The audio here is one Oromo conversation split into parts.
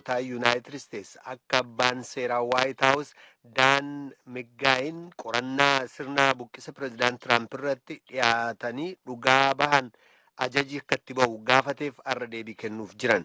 Aangawotaa Yuunaayitid Isteets akka abbaan seeraa Waayit Haawus Daan Miggaayin qorannaa sirna buqqisa Pireezidaant Tiraamp irratti dhiyaatanii dhugaa bahan ajaji akka itti bahu gaafateef arra deebii kennuuf jiran.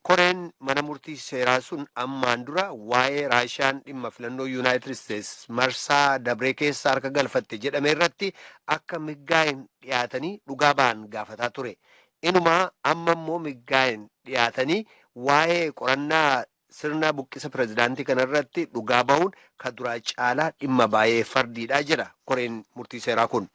Koreen mana murtii seeraa sun ammaan dura waa'ee Raashiyaan dhimma filannoo Yuunaayitid Isteets marsaa dabree keessa harka galfatte jedhame irratti akka Miggaayin dhiyaatanii dhugaa bahan gaafataa ture. Inumaa amma immoo Miggaayin dhiyaatanii waa'ee qorannaa sirna buqqisa pireezidaantii kanarratti dhugaa bahuun ka duraa caalaa dhimma baay'ee fardiidha jedha koreen murtii seeraa kun.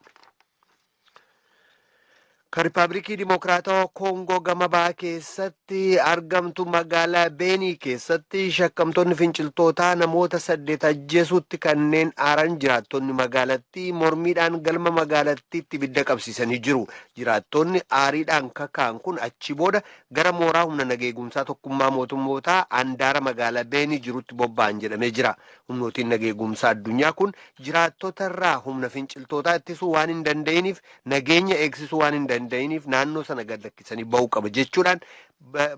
Ka Riippaabilikii Dimokiraatawaa Koongoo gama bahaa keessatti argamtu magaalaa Beenii keessatti shakkamtoonni finciltootaa namoota 8 ajjeesuutti kanneen aaran jiraattonni magaalattii mormiidhaan galma magaalattiitti ibidda qabsiisanii jiru. Jiraattonni aariidhaan kaka'an kun achi booda gara mooraa humna nageegumsaa tokkummaa mootummootaa andaara magaalaa Beenii jirutti bobba'an jedhamee jira. Humnootiin nageegumsaa addunyaa kun jiraattota irraa humna finciltootaa ittisuu waan hin danda'iniif, nageenya eegsisuu waan hin danda'iniif, naannoo sana gad lakkisanii ba'uu qaba jechuudhaan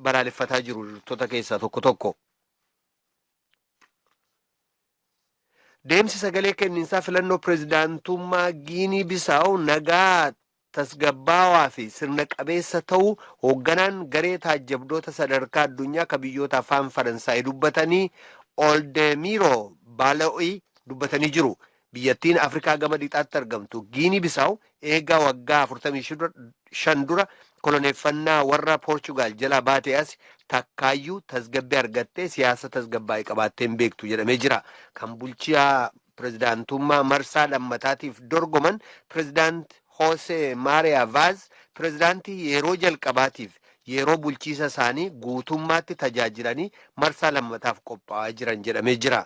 balaaleffataa jiru hiriirtota keessaa tokko tokko. Deemsi sagalee kenninsaa filannoo pireezidaantummaa Giinii Bisaawu nagaa, tasgabbaawaa fi sirna qabeessa ta'uu hoogganaan garee taajjabdoota sadarkaa addunyaa ka biyyoota afaan Faransaay dubbatanii Oldemiro Baloi dubbatanii jiru. Biyyattiin Afrikaa gama lixaatti argamtu Giinii Bisaawu eega waggaa 45 dura koloneeffannaa warra Poorchugaal jalaa baatee as takkaayyuu tasgabbii argattee siyaasa tasgabbaa'e qabaattee hin beektu jedhamee jira. Kan bulchaa pirezidaantummaa marsaa lammataatiif dorgoman Pirezidaant Hoosee Maariyaa Vaaz pirezidaantii yeroo jalqabaatiif yeroo bulchiisa isaanii guutummaatti tajaajilanii marsaa lammataaf qophaa'aa jiran jedhamee jira.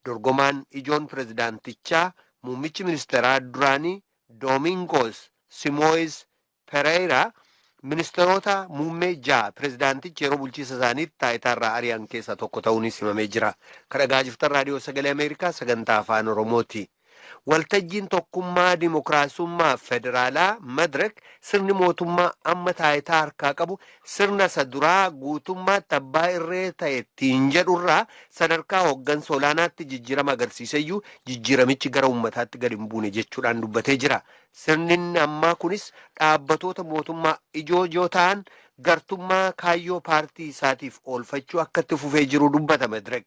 Dorgomaan ijoon pirezidaantichaa muummichi ministeeraa duraanii Doomingoos Simooyis Pereeyiraa ministeerota muummee 6 pirezidaantichi yeroo bulchiisa isaaniitti taayitaarraa ari'an keessaa tokko ta'uunis himamee jira. Kan dhaga'aa jirtan Raadiyoo Sagalee Ameerikaa sagantaa Afaan Oromooti. Waltajjiin Tokkummaa Dimokiraasummaa Federaalaa, Medrek, sirni mootummaa amma taayitaa harkaa qabu sirna isa duraa guutummaatti abbaa irree ta'e ittiin jedhurraa sadarkaa hooggansa olaanaatti jijjiirama agarsiiseyyuu jijjiiramichi gara ummataatti gad hin buune jechuudhaan dubbatee jira. Sirni inni ammaa kunis dhaabbatoota mootummaa ijoo ijoo ta'an gartummaa kaayyoo paartii isaatiif oolfachuu akka itti fufee jiru dubbata Medrek.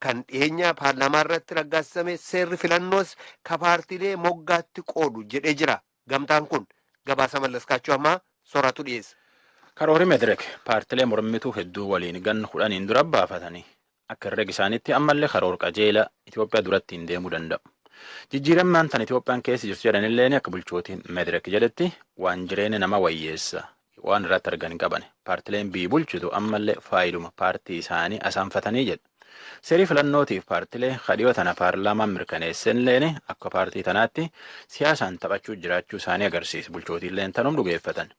Kan dhiheenya paarlaamaa irratti raggaasisame seerri filannoos ka paartiilee moggaatti qoodu jedhee jira gamtaan kun. Gabaasa Mallaskaachoo Ammaa Soraatu dhiyeessa. Karoori Medrek paartilee mormituu hedduu waliin ganna 10n dura baafatanii akka herrega isaaniitti ammallee karoor qajeela Itoophiyaa duratti hin deemuu danda'u. Jijjiirammaan tan Itoophiyaan keessa jirtu jedhanilleen akka bulchootiin Medrek jedhetti waan jireenya nama wayyeessa waan irratti argan hin qaban. Paartileen biyyi bulchitu ammallee faayiduma paartii isaanii asaanfatanii jedha. Seerii filannootiif paartilee kadhiyoo tana paarlaamaan mirkaneessenilleen akka paartii tanaatti siyaasaan taphachuu jiraachuu isaanii agarsiisa. Bulchootiilleen tanum dhugeeffatan.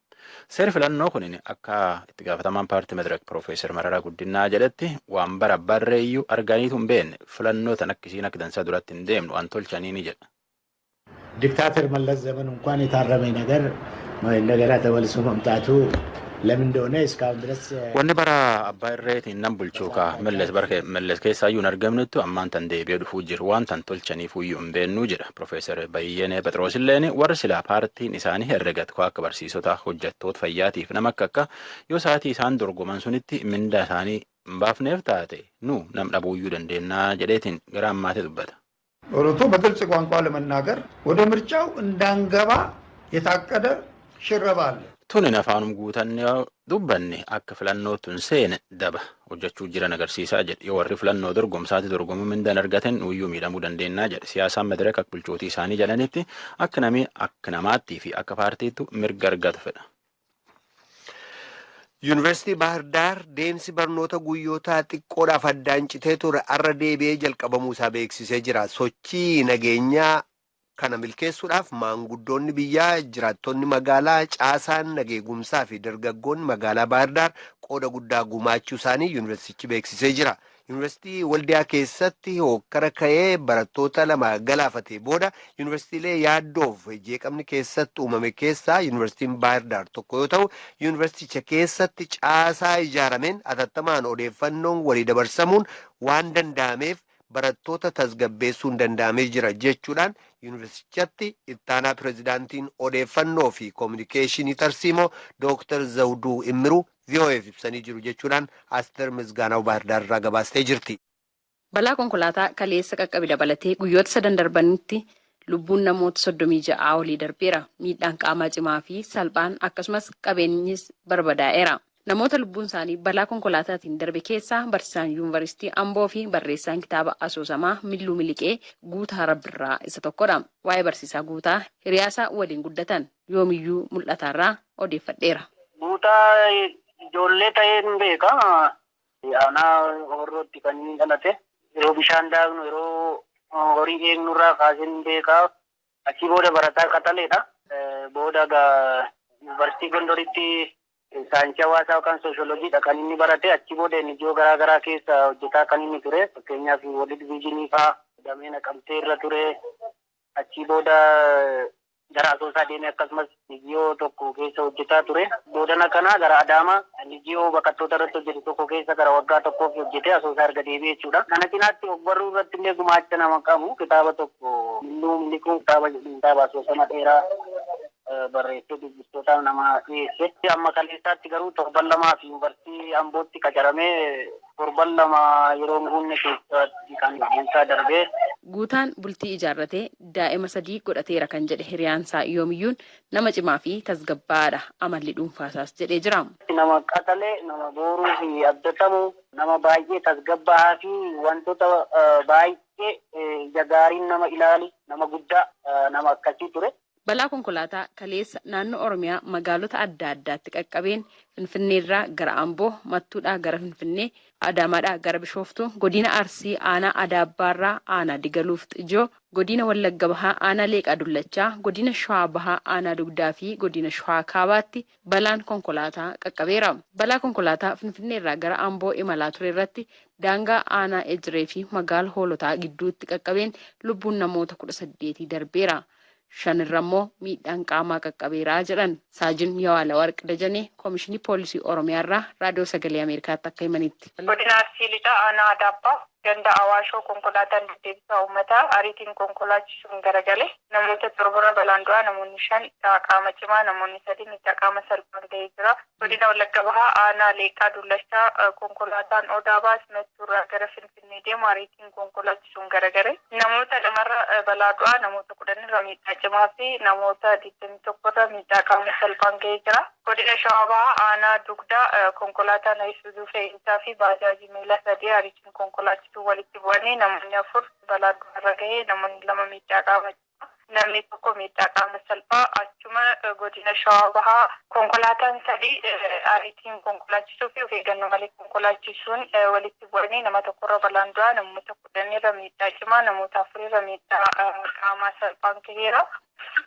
Seeri filannoo kun akka itti gaafatamaan paartii Medirek Piroofeesar Mararaa Guddinaa jedhetti waan bara barreeyyuu arganiitu hin beekne, filannoo tan akkisiin akka dansaa duratti hin deemnu waan tolchanii ni jedha. ዲክታተር መለስ ዘመን እንኳን የታረመ ነገር እንደገና ተመልሶ መምጣቱ ለምን እንደሆነ እስካሁን ድረስ Wanni bara abbaa irreetiin nam bulchuu ka Mallas bara Mallas keessaayyuu hin argamnettu ammaan tan deebi'ee dhufuu jiru, waan tan tolchaniif iyyuu hin beennuu jedha. Piroofeesar Bayyenee Phexroos illeen warri silaa paartiin isaanii herregat akka barsiisota, hojjettoota fayyaatiif nama akka akka yoo sa'aatii isaan dorgoman sunitti mindaa isaanii hin baafneef taate nu nam dhabuuyyuu dandeennaa jedheetiin gara ammaatee dubbata. ኦሮቶ በግልጽ ቋንቋ ለመናገር ወደ ምርጫው እንዳንገባ የታቀደ ሽረባ አለ። Tunin afaanum guutannee dubbanne akka filannootti hin seene daba hojjechuu jiran agarsiisaa jedhe. Yoo warri filannoo dorgomsaatti dorgomuu mindaan argatan nuyyuu miidhamuu dandeennaa jedhe. Siyaasaan Medirek akka bulchootii isaanii jedhanitti akka namni akka namaattii fi akka paartiittu mirga argatu fedha. Yuunivarsiitii Baahir Daar deemsi barnoota guyyootaa xiqqoodhaaf addaan citee ture arra deebi'ee jalqabamuu isaa beeksisee jira. Sochii nageenyaa Kana milkeessuudhaaf maanguddoonni biyyaa, jiraattonni magaalaa, caasaan nageegumsaa fi dargaggoonni magaalaa Baahirdaar qooda guddaa gumaachuu isaanii yuunivarsiitichi beeksisee jira. Yuunivarsiitii Waldiyaa keessatti hokkara ka'ee barattoota 2 galaafate booda yuunivarsiitiilee yaaddoof jeeqamni keessatti uumame keessaa yuunivarsiitiin Baahirdaar tokko yoo ta'u, yuunivarsiiticha keessatti caasaa ijaarameen atattamaan odeeffannoon walii dabarsamuun waan danda'ameef barattoota tasgabbeessuun danda'amee jira jechuudhaan yuunivarsiitichatti ittaanaa pirezidaantiin odeeffannoo fi koominikeeshinii tarsiimoo Dooktar Zawuduu Immiruu VOAf ibsanii jiru jechuudhaan Asteer Misgaanaw Baahirdaar irraa gabaastee jirti. Balaa konkolaataa kaleessa qaqqabe dabalatee guyyoota sadan darbanitti lubbuun namoota 36 olii darbeera. Miidhaan qaamaa cimaa fi salphaan akkasumas qabeenyis barbadaa'eera. Namoota lubbuun isaanii balaa konkolaataatiin darbe keessaa barsiisaan yuunivarsiitii Amboo fi barreessaan kitaaba asoosamaa Milluu Miliqee Guutaa Rabbirraa isa tokkodha. Waa'ee barsiisaa Guutaa hiriyaasaa waliin guddatan Yoomiyyuu Mul'ataarraa odeeffadheera. Guutaa ijoollee ta'een beeka. Aanaa Horrootti kan inni dhalate. Yeroo bishaan daaknu, yeroo horii eegnurraa kaaseen beeka. Achii booda barataa qaxaleedha. Booda yuunivarsiitii Gondoritti saayinsii hawaasaa yookaan sooshoolojiidha kan inni barate. Achii booda NGO garaa garaa keessa hojjetaa kan inni ture. Fakkeenyaaf World Vision fa'aa damee Naqamtee irra ture. Achii booda gara Asoosaa deemee akkasumas NGO tokko keessa hojjetaa ture. Boodana kana gara Adaamaa NGO baqattoota irratti hojjetu tokko keessa gara waggaa tokkoof hojjetee Asoosaa erga deebi'ee jechuudha. Kana cinaatti ogbarruu irratti illee gumaacha nama qabu kitaaba tokko Milluu Miliquu kitaaba jedhu kitaaba asoosama dheeraa barreessee dubbistootaaf nama dhiyeesse. Amma kaleessaatti garuu torban lamaa fi yuunivarsiitii Ambootti qacaramee torban 2 yeroo hin guunne keessatti kan lubbuunsaa darbee. Guutaan bultii ijaarratee daa'ima 3 godhateera kan jedhe hiriyaansaa Yoomiyyuun nama cimaa fi tasgabbaa'aadha amalli dhuunfaasaas jedhee jira. Nama qaxalee, nama booruu fi abdatamu, nama baay'ee tasgabbaa'aa fi wantoota baay'ee ija gaariin nama ilaalu, nama guddaa nama akkasii ture. Balaa konkolaataa kaleessa naannoo Oromiyaa magaalota adda addaatti qaqqabeen Finfinneerraa gara Amboo, Mattuudhaa gara Finfinnee, Adaamaadhaa gara Bishooftuu, Godina Arsii Aanaa Adaabbaarraa Aanaa Digaluuf Xijoo, Godina Wallagga Bahaa Aanaa Leeqaa Dullachaa, Godina Shawaa Bahaa Aanaa Dugdaa fi Godina Shawaa Kaabaatti balaan konkolaataa qaqqabeera. Balaa konkolaataa Finfinneerraa gara Amboo imalaa ture irratti daangaa Aanaa Ejiree fi magaala Hoolotaa gidduutti qaqqabeen lubbuun namoota 18 darbeera. 5 irra immoo miidhaan qaamaa qaqqabeera jedhan Saajin Yawaalawarq Dajanee Komishinii Poolisii Oromiyaarraa Raadiyoo Sagalee Ameerikaatti akka himanitti. Godina Arsii Lixaa Aanaa Adaabbaa ganda Awaashoo konkolaataan deddeebisaa uummataa ariitiin konkolaachisuun garagale namoota 7 irra balaan du'aa namoonni 5 miidhaa qaama cimaa namoonni 3 miidhaa qaama salphaan gahee jira. Godina Wallagga Bahaa Aanaa Leeqaa Dullachaa konkolaataan Odaa Baas Mattuurraa gara Finfinnee deemu ariitiin konkolaachisuun garagale namoota 2 irra balaa du'aa namoota 10 irra miidhaa cimaa fi namoota 21 irra miidhaa qaama salphaan gahee jira. Godina Shawaa Bahaa Aanaa Dugdaa konkolaataan Ayisuuzuu fe'iinsaa fi baajaajii miila 3 ariitiin konkolaachisuun walitti bu'anii namoonni 4 balaa du'aa irra gahee namoonni 2 miidhaa qaama cimaa namni 1 miidhaa qaama salphaa achuma godina Shawaa Bahaa konkolaataan 3 ariitiin konkolaachisuu fi of eeggannoo malee konkolaachisuun walitti bu'anii nama 1 irra balaan du'aa namoota 10 irra miidhaa cimaa namoota 4 irra miidhaa qaamaa salphaan gaheera.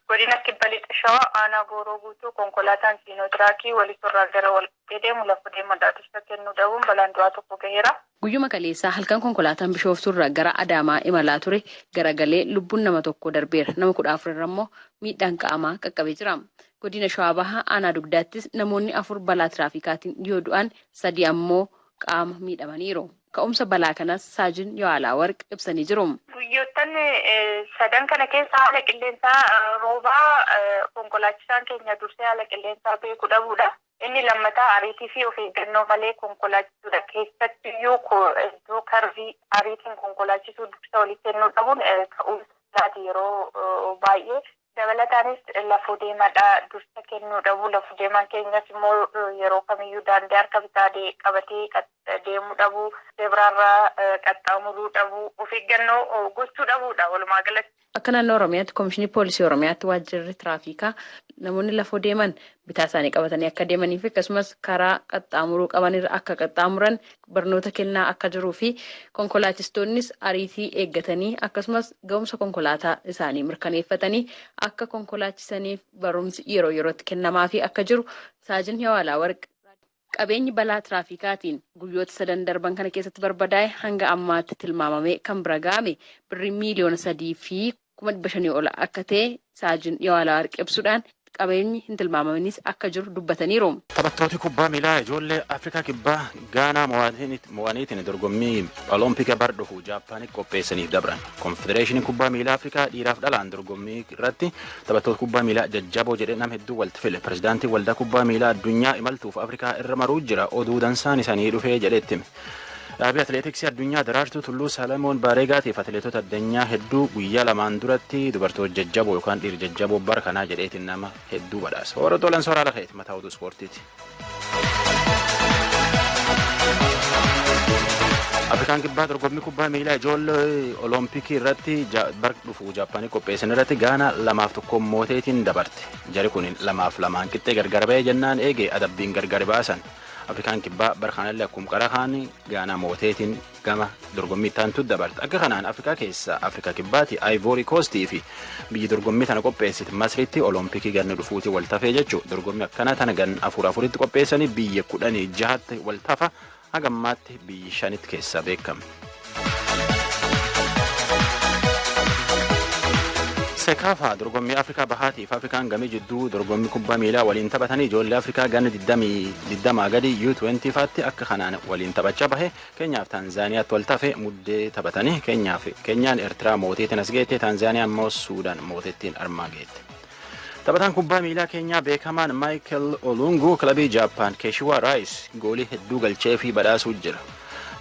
Godina Kibba Lixa Shawaa Aanaa Gooroo Guutuu konkolaataan Siinootiraakii Walisorraa gara Walqixxee deemu lafa deemadhaa dursa kennuu dhabuun balaan du'aa 1 gaheera. Guyyuma kaleessaa halkan konkolaataan Bishooftuurraa gara Adaamaa imalaa ture garagalee lubbuun nama 1 darbeera. Nama 14 irra immoo miidhaan qaamaa qaqqabee jira. Godina Shawaa Bahaa Aanaa Dugdaattis namoonni 4 balaa tiraafikaatiin yoo du'an 3 ammoo qaama miidhamaniiru. Ka'umsa balaa kanas Saajin Yawaalaa Warq ibsanii jiru. Guyyoottan sadan kana keessa haala qilleensaa roobaa konkolaachisaan keenya dursee haala qilleensaa beeku dhabuudha. Inni lammataa ariitii fi of eeggannoo malee konkolaachisuudha. Keessattiyyuu iddoo karbii ariitiin konkolaachisuu dursa walitti kennuu dhabuun ka'umsa isaati yeroo baay'ee. Dabalataanis lafoo deemaadha dursa kennuu dhabuu. Lafoo deemaan keenyas immoo yeroo kamiyyuu daandii harka bitaa qabatee deemuu dhabuu, zebraarraa qaxxaamuruu dhabuu, of eeggannoo gochuu dhabuudha walumaa galatti. Akka naannoo Oromiyaatti Koomishinii Poolisii Oromiyaatti waajjirri tiraafikaa namoonni lafoo deeman bitaa isaanii qabatanii akka deemanii fi akkasumas karaa qaxxaamuruu qabanirra akka qaxxaamuran barnoota kennaa akka jiruu fi konkolaachistoonnis ariitii eeggatanii akkasumas ga'umsa konkolaataa isaanii mirkaneeffatanii akka konkolaachisaniif barumsi yeroo yerootti kennamaa fi akka jiru Saajin Yawaalaa Warq. Qabeenyi balaa tiraafikaatiin guyyoota sadan darban kana keessatti barbadaa'e hanga ammaatti tilmaamamee kan bira ga'ame birrii 3,500,000 ol akka ta'e Saajin Yawaalaa Warq ibsuudhaan qabeenyi hin tilmaamaminis akka jiru dubbataniiru. Taphattooti kubbaa miilaa ijoollee Afrikaa Kibbaa Gaanaa mo'aniitiin dorgommii Olompika bar dhufu Jaappaanitti qopheessaniif dabran. Konfedereeshiniin kubbaa miilaa Afrikaa dhiiraaf dhalaan dorgommii irratti taphattoota kubbaa miilaa jajjaboo jedhee nama hedduu walitti file. Pirezidaantiin waldaa kubbaa miilaa addunyaa imaltuuf Afrikaa irra maruu jira, oduu dansaan isanii dhufee jedheetti hime. Dhaabii atileetiksii addunyaa Daraartuu Tulluu, Salamoon Baareegaatiif atileetota addunyaa hedduu guyyaa lamaan duratti dubartoota jajjaboo yookaan dhiira jajjaboo bara kanaa jedheetiin nama hedduu badhaasa. Warra tolan soraa lafeeti mataa oduu ispoortiiti. Afrikaan Kibbaa dorgommii kubbaa miilaa ijoollee Olompikii irratti bara dhufu Jaappaanii qopheessan irratti Gaanaa 2-1 mooteetiin dabarte. Jari kun 2-2 qixxee gargar ba'ee jennaan eegee adabbiin gargar baasan. Afrikaan Kibbaa bara kanallee akkuma qara kaanii Gaanaa mooteetiin gama dorgommii itti dabarte. Akka kanaan Afrikaa keessa Afrikaa Kibbaati, Ivory Coastii fi biyyi dorgommii tana qopheessite Masritti Olompikii ganna dhufuuti wal tafee jechuudha. Dorgommii akkana tana ganna afur afuritti qopheessanii biyya 16tti wal tafa, haga ammaatti biyyi shanitti keessaa beekame. Sekaafa dorgommii Afrikaa Bahaatiif Afrikaan gamii jidduu dorgommii kubbaa miilaa waliin taphatanii ijoollee Afrikaa ganna 20 gadi U20 faatti akka kanaan waliin taphachaa bahe. Keenyaaf Taanzaaniyaatti wal tafe muddee taphatanii Keenyaaf Keenyaan Eertiraa mooteetiin as geette, Taanzaaniyaan immoo Suudaan mootettiin armaa geette. Taphataan kubbaa miilaa Keenyaa beekamaan Maayikel Olungu kilabii Jaappaan Keeshiwaa Raayis goolii hedduu galchee fi badhaasuu jira.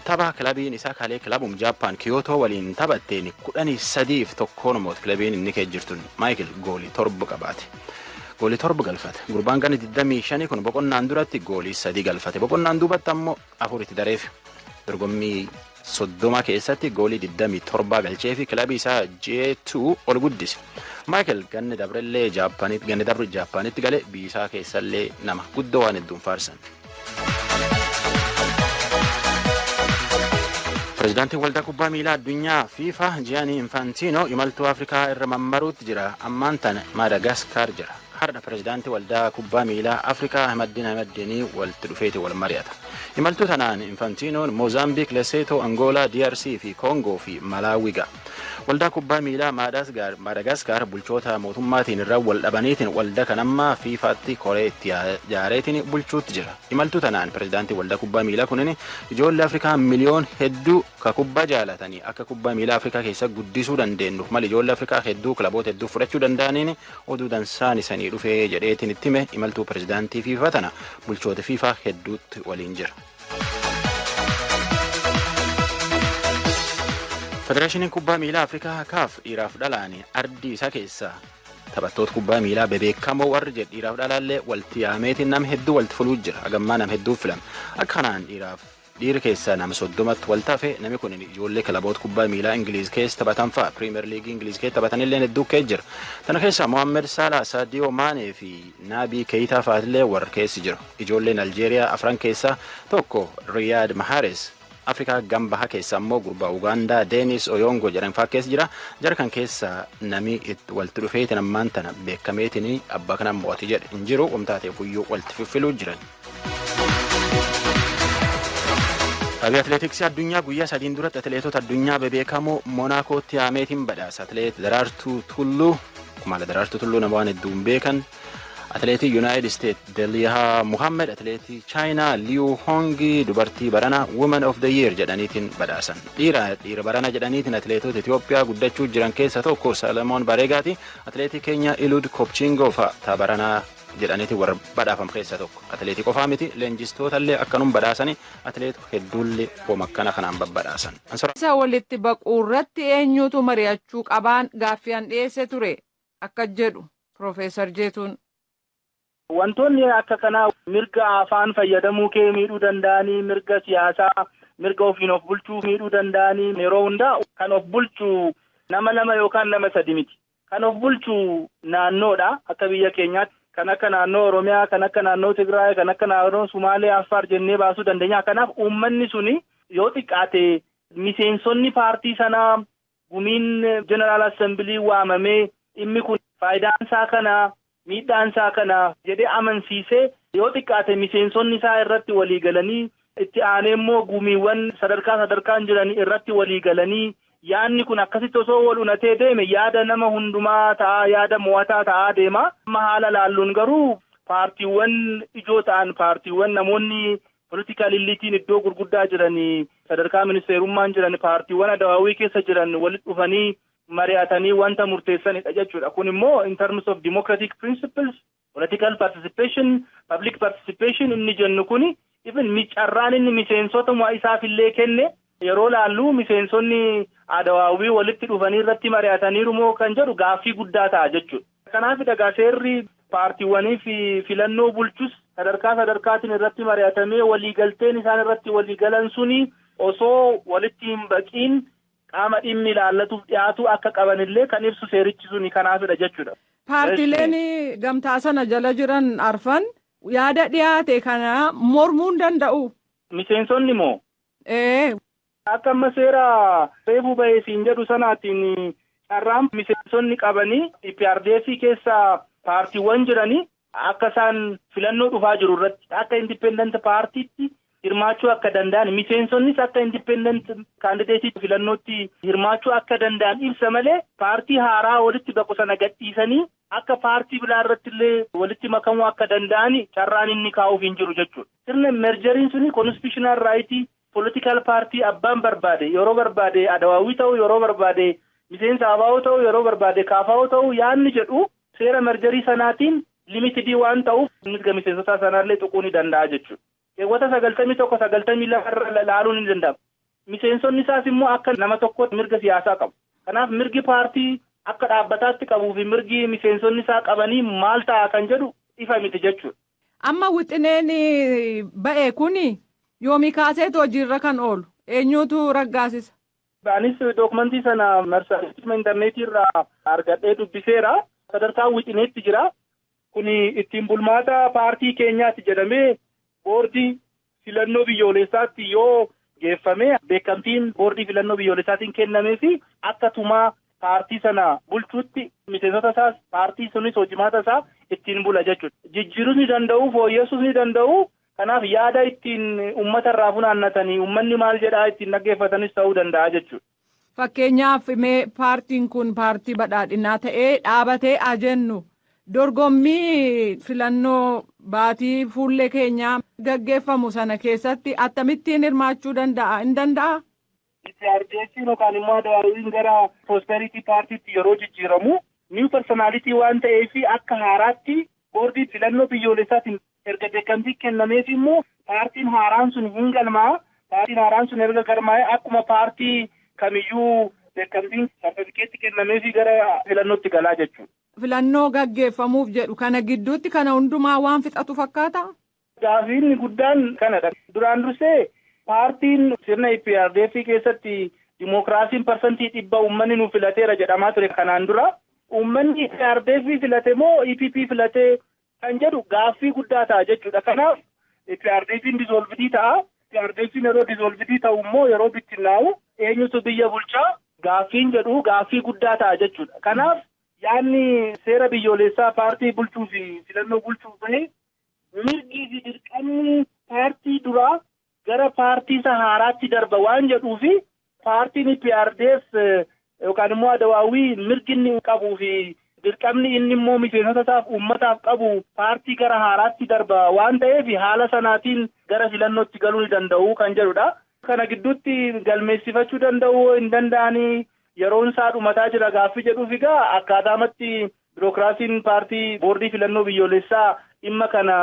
Tapha kilabiin isaa kalee kilabum Jaappaan Kiyootoo waliin taphatteen 13-1 moote kilabiin inni keessa jirtun. Maayikel goolii 7 qabaate. Goolii 7 galfate. Gurbaan ganna 25 kun boqonnaan duratti goolii 3 galfate. Boqonnaan duubatti ammoo 4 itti dareef. Dorgommii 30 keessatti goolii 27 galchee fi kilabii isaa J2 ol guddise. Maayikel ganna dabrellee Jaappaanitti ganna dabre Jaappaanitti gale, biyya isaa keessallee nama guddoo waan hedduun faarsan. Pireezidaantiin waldaa kubbaa miilaa addunyaa FIFA Gianni Infantino imaltuu Afrikaa irra mammaruutti jira. Ammaan tana Maadagaskar jira. Har'a pireezidaantii waldaa kubbaa miilaa Afrikaa Ahmadiin Ahmadiinii walitti dhufeeti wal mari'ata. Imaltuu tanaan Infantinoon Moozaambiik, Leseetoo, Angoolaa, DRC fi Koongoo fi Malaawii ga'a. Waldaa kubbaa miilaa Maadagaskar bulchoota mootummaatiin irra wal dhabaniitiin waldaa kan ammaa FIFAatti koree itti ijaareetiin bulchuutti jira. Imaltuu tanaan pireezidaantii waldaa kubbaa miilaa kunin ijoollee Afrikaa miliyoon hedduu ka kubbaa jaalatanii akka kubbaa miilaa Afrikaa keessa guddisuu dandeenyuuf mali ijoollee Afrikaa hedduu kilaboota hedduu fudhachuu danda'aniin oduu dansaan isanii dhufee jedheetiin itti hime. Imaltuu pireezidaantii FIFA tana bulchoota FIFA hedduutti waliin jira. Federeeshiniin kubbaa miilaa Afrikaa kaaf dhiiraaf dhalaani ardii isaa keessaa taphattoota kubbaa miilaa bebeekamoo warri jedhu dhiiraaf dhalaallee walitti yaameetiin nama hedduu walitti fuluu jira. Hagammaa nama hedduu filama. Akka kanaan dhiiraaf dhiira keessaa nama 30tti wal tafe. Namni kun ijoollee kilaboota kubbaa miilaa Ingiliiz keessa taphatan fa'a. Piriimeer Liigii Ingiliiz keessa taphatan illee hedduu keessa jira. Tana keessaa Mohaammed Salah, Sadio Maanee fi Naabii Keyitaa fa'aatillee warra keessa jiru. Ijoolleen Aljeeriyaa afran keessaa tokko Riyaad Mahrez. Afrikaa Gambaha keessa ammoo gurbaa Ugaandaa Deenis Oyongo jedhan fa'aa keessa jira. Jara kan keessa nami walitti dhufeetiin ammaan tana beekameetiin abbaa kanaan mo'ate jedhe hin jiru. Wamtaateef iyyuu walitti fiffiluu jiran. Dhaabii atileetiksii addunyaa guyyaa sadiin duratti atileetota addunyaa bebeekamoo Monaakootti yaameetiin badhaasa. Atileet Daraartuu Tulluu, kumaala Daraartuu Tulluu nama waan hedduun beekan. Atileetii Yuunaayitid Isteet Deliyaa Muhammed, atileetii Chaayinaa Liu Hongi dubartii barana Woman of the Year jedhaniitiin badhaasan. Dhiira barana jedhaniitiin atileetota Itoophiyaa guddachuu jiran keessa tokko Salamoon Bareegaati. Atileetii Keenya Ilud Kopchingoo fa'a ta baranaa jedhaniitiin warra badhaafam keessa tokko. Atileetii qofaa miti, leenjistoota illee akkanum badhaasanii atileetota hedduullee hooma akkana kanaan babbadhaasan. Isa walitti baquu irratti eenyutu mari'achuu qabaan gaaffii an dhiyeesse ture akka jedhu Piroofeesar Jeetuun. Wantoonni akka kanaa mirga afaan fayyadamuu kee miidhuu danda'anii, mirga siyaasaa, mirga ofiin of bulchuu miidhuu danda'anii, yeroo hundaa kan of bulchu nama lama yookaan nama sadi miti. Kan of bulchu naannoodha akka biyya keenyaatti. Kan akka naannoo Oromiyaa, kan akka naannoo Tigraay, kan akka naannoo Sumaalee, Affaar jennee baasuu dandeenya. Kanaaf uummanni suni yoo xiqqaate miseensonni paartii sanaa gumiin Jeneraal Assembilii waamamee dhimmi kun faayidaan isaa kana, miidhaan isaa kana jedhee amansiisee, yoo xiqqaate miseensonni isaa irratti walii galanii, itti aanee immoo gumiiwwan sadarkaa sadarkaan jiran irratti walii galanii, yaadni kun akkasitti osoo wal unatee deeme yaada nama hundumaa ta'a, yaada mo'ataa ta'aa deema. Amma haala laalluun garuu paartiiwwan ijoo ta'an, paartiiwwan namoonni political eliteiin iddoo gurguddaa jiran, sadarkaa ministeerummaan jiran, paartiiwwan adawaawii keessa jiran walitti dhufanii mari'atanii wanta murteessanidha jechuudha. Kun immoo in terms of democratic principles, political participation, public participation inni jennu kuni, even carraan inni miseensota isaaf illee kenne yeroo laallu, miseensonni adawaawii walitti dhufanii irratti mari'ataniiru moo kan jedhu gaaffii guddaa ta'a jechuudha. Kanaaf egaa seerri paartiiwwanii fi filannoo bulchus sadarkaa sadarkaatiin irratti mari'atamee, waliigalteen isaan irratti waliigalan suni osoo walitti hin baqiin qaama dhimmi ilaallatuuf dhiyaatu akka qabanillee kan ibsu seerichi suni kanaafidha jechuudha. Paartiileen gamtaa sana jala jiran arfan yaada dhiyaate kana mormuu hin danda'u. Miseensonni moo? Ee. Akka amma seera reefuu bahee siin jedhu sanaatiin, carraan miseensonni qabanii EPRDF keessa paartiiwwan jiranii akka isaan filannoo dhufaa jiru irratti akka independent paartiitti hirmaachuu akka danda'an, miseensonnis akka independent candidateii filannootti hirmaachuu akka danda'an ibsa malee, paartii haaraa walitti baqu sana gadhiisanii akka paartii biraa irratti illee walitti makamuu akka danda'an carraan inni kaa'uuf hin jiru jechuudha. Sirna mergeriin suni constitutional rightii political party abbaan barbaade yeroo barbaade adawaawii ta'uu, yeroo barbaade miseensa ABO ta'uu, yeroo barbaade KFO ta'uu yaanni jedhu seera mergerii sanaatiin limitedii waan ta'uuf mirga miseensota sanaallee tuquu ni danda'a jechuudha. Keewwata 91, 92 irra laaluun ni danda'ama. Miseensonni isaas immoo akka nama tokkotti mirga siyaasaa qabu. Kanaaf mirgi paartii akka dhaabbataatti qabuu fi mirgi miseensonni isaa qabanii maal ta'a kan jedhu ifa miti jechuudha. Amma wixineen ba'e kuni yoomii kaaseetu hojiirra kan oolu? Eenyutu raggaasisa? Anis dookumentii sana marsariitii intarneetii irraa argadhee dubbiseera. Sadarkaa wixineetti jira. Kuni ittiin bulmaata paartii keenyaatti jedhamee boordii filannoo biyyoolessaatti yoo geeffame, beekamtiin boordii filannoo biyyoolessaatiin kennamee fi akka tumaa paartii sana bulchuutti miseensota isaas paartii sunis hojimaata isaa ittiin bula jechuudha. Jijjiiruus ni danda'u, fooyyessuus ni danda'u. Kanaaf yaada ittiin uummata irraa funaannatanii, uummanni maal jedhaa ittiin dhaggeeffatanis ta'uu danda'a jechuudha. Fakkeenyaaf, mee paartiin kun paartii badhaadhinaa ta'ee dhaabatee haa jennu, dorgommii filannoo baatii fuullee keenyaa gaggeeffamu sana keessatti akkamittiin hirmaachuu danda'a? Hin danda'a? EPRDF yookaan immoo Adawaawiin gara Prosperity Paartiitti yeroo jijjiiramu new personality waan ta'eef, akka haaraatti boordii filannoo biyyoolessaatiin erga beekamtii kennameef immoo paartiin haaraan sun hin galmaa. Paartiin haaraan sun erga galmaa'ee akkuma paartii kamiyyuu beekamtiin sartifikeetti kennameefi gara filannootti galaa jechuudha. Filannoo gaggeeffamuuf jedhu kana gidduutti kana hundumaa waan fixatu fakkaata? Gaaffiin guddaan kanadha. Duraan dursee paartiin sirna EPRDF keessatti dimookiraasiin 100% uummanni nu filateera jedhamaa ture kanaan dura. Uummanni EPRDF filate moo EPP filate kan jedhu gaaffii guddaa ta'a jechuudha. Kanaaf EPRDFin dissolvedii ta'a. EPRDFin yeroo dissolvedii ta'u immoo, yeroo bittinnaa'u, eenyutu biyya bulchaa gaaffiin jedhu gaaffii guddaa ta'a jechuudha. Kanaaf yaadni seera biyyoolessaa paartii bulchuu fi filannoo bulchuuf bahe, mirgii fi dirqamni paartii duraa gara paartii isa haaraatti darba waan jedhuu fi paartiin EPRDF yookaan immoo Adawaawii mirgi inni qabuu fi dirqamni inni immoo miseensota isaaf uummataaf qabu paartii gara haaraatti darba waan ta'eef, haala sanaatiin gara filannootti galuu ni danda'u kan jedhudha. Kana gidduutti galmeessifachuu danda'u hin danda'anii, yeroon isaa dhumataa jira gaaffii jedhuuf, egaa akkaataamatti birookiraasiin paartii boordii filannoo biyyoolessaa dhimma kana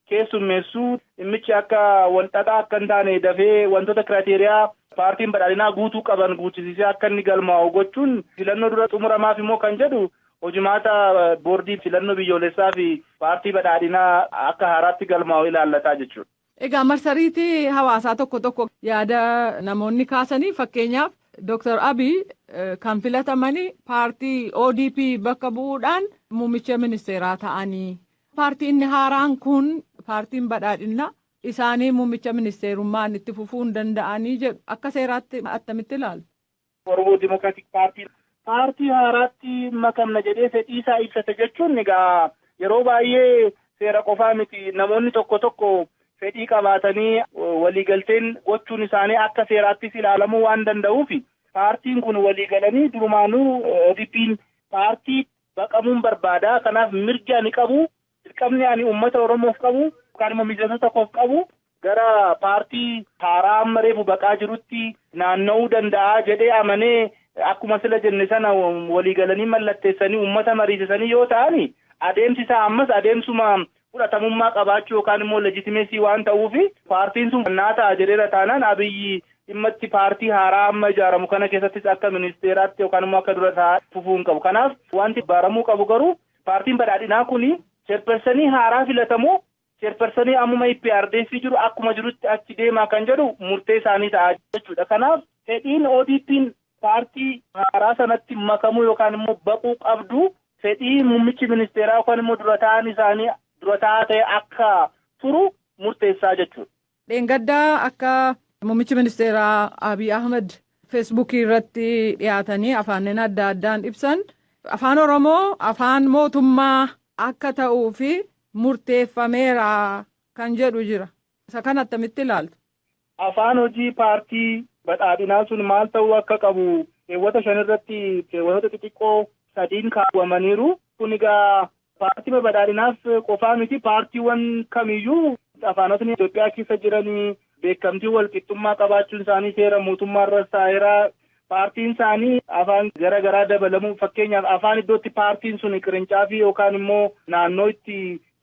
keessummeessuu, dhimmichi akka walxaxaa akka hin taane dafee wantoota criteria paartiin badhaadhinaa guutuu qaban guutisisee akka inni galmaa'u gochuun filannoo dura xumuramaaf immoo kan jedhu Hojimaata boordii filannoo biyyoolessaa fi paartii badhaadhinaa akka haaraatti galmaa'u ilaallataa jechuudha. Egaa marsariitii hawaasaa tokko tokko yaada namoonni kaasanii fakkeenyaaf Dr. Abiy kan filatamanii paartii ODP bakka bu'uudhaan muummicha ministeeraa ta'anii. Paartiin inni haaraan kun paartiin badhaadhinaa isaanii muummicha ministeerummaan itti fufuu hin danda'anii jedhu akka seeraatti attamitti ilaalu? Oromoo Dimokiraatik Paartii paartii haaraatti makamna jedhee fedhii isaa ibsate jechuun egaa yeroo baay'ee seera qofaa miti namoonni tokko tokko fedhii qabaatanii waliigalteen gochuun isaanii akka seeraattis ilaalamuu waan danda'uuf paartiin kun waliigalanii durumaanuu ODP'n paartii baqamuun barbaada. Kanaaf mirgi ani qabu dirqamni ani uummata Oromoof qabu yookaan immoo miseensota koof qabu gara paartii haaraa amma reefu baqaa jirutti naanna'uu danda'a jedhee amanee akkuma sila jenne sana waliigalanii mallatteessanii uummata mariisisanii yoo ta'an adeemsi isaa ammas adeemsuma fudhatamummaa qabaachuu yookaan immoo leejitimeesii waan ta'uuf paartiin sun naa ta'a jedheera taanaan Abiyyi dhimmatti paartii haaraa amma ijaaramu kana keessattis akka ministeeraatti yookaan immoo akka dura taa'aa fufuu hin qabu. Kanaaf wanti baramuu qabu garuu paartiin badhaadhinaa kun cheerpersanii haaraa filatamoo cheerpersanii ammuma IPRDF jiru akkuma jirutti achi deemaa kan jedhu murtee isaanii ta'a jechuudha. Kanaaf fedhiin ODP'n paartii haaraa sanatti makamuu yookaan immoo baquu qabdu fedhii muummichi ministeeraa yookaan immoo dura taa'an isaanii dura taa'aa ta'e akka turu murteessaa jechuudha. Dheengaddaa akka muummichi ministeeraa Abiy Ahmed feesbuukii irratti dhiyaatanii afaaniin adda addaan ibsan afaan Oromoo afaan mootummaa akka ta'uu fi murteeffameera kan jedhu jira. Isa kana attamitti ilaaltu? Afaan hojii paartii badhaadhinaa sun maal ta'uu akka qabu keewwata 5 irratti keewwatoota xixiqqoo 3 kaawwamaniiru. Kun egaa paartii badhaadhinaaf qofaa miti paartiiwwan kamiyyuu afaanotni Itoophiyaa keessa jiranii beekamtii walqixxummaa qabaachuun isaanii seera mootummaa irra taa'eera. Paartiin isaanii afaan gara garaa dabalamuu fakkeenyaaf afaan iddootti paartiin sun qirincaafi yookaan immoo naannoo itti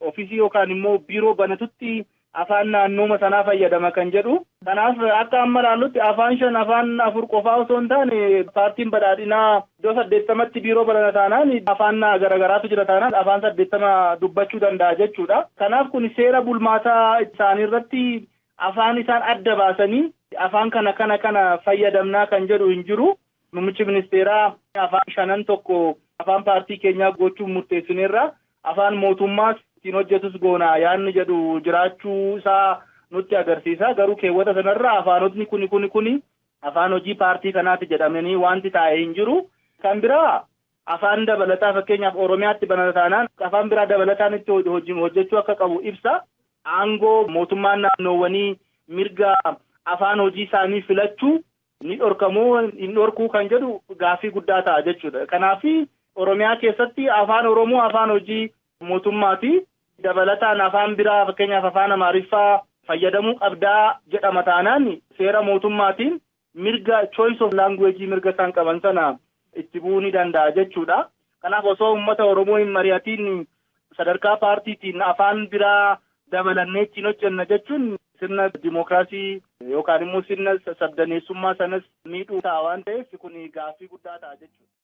ofiisii yookaan immoo biiroo banatutti afaan naannooma sanaa fayyadama kan jedhu. Kanaaf akka amma ilaallutti afaan 5 afaan 4 qofaa osoo hin taane paartiin badhaadhinaa iddoo 80tti biiroo banata taanaan afaan gara garaatu jira taanaan afaan 80 dubbachuu danda'a jechuudha. Kanaaf kun seera bulmaataa isaanii irratti afaan isaan adda baasanii afaan kana kana kana fayyadamnaa kan jedhu hin jiru. Muummichi ministeeraa afaan 5 tokko afaan paartii keenyaa gochuun murteessineerra. Afaan mootummaas ittiin hojjetus goona yaadni jedhu jiraachuu isaa nutti agarsiisa. Garuu keewwata sanarra afaanotni kuni kuni kuni afaan hojii paartii kanaati jedhamanii wanti taa'e hin jiru. Kan biraa afaan dabalataa fakkeenyaaf Oromiyaatti banata taanaan afaan biraa dabalataan itti hojjechuu akka qabu ibsa. Aangoo mootummaan naannoowwanii mirga afaan hojii isaanii filachuu ni dhorkamuu hin dhorkuu kan jedhu gaaffii guddaa ta'a jechuudha. Kanaaf Oromiyaa keessatti afaan Oromoo afaan hojii mootummaati. Dabalataan afaan biraa fakkeenyaaf afaan Amaariffaa fayyadamuu qabdaa jedhama taanaan seera mootummaatiin mirga choice of language mirga isaan qaban sana itti bu'uu ni danda'a jechuudha. Kanaaf osoo uummata Oromoo hin mari'atiin sadarkaa paartiitiin afaan biraa dabalannee ittiin hojjenna jechuun sirna dimookiraasii yookaan immoo sirna sabdaneessummaa sanas miidhuu ta'a waan ta'eef kun gaaffii guddaa ta'a jechuudha.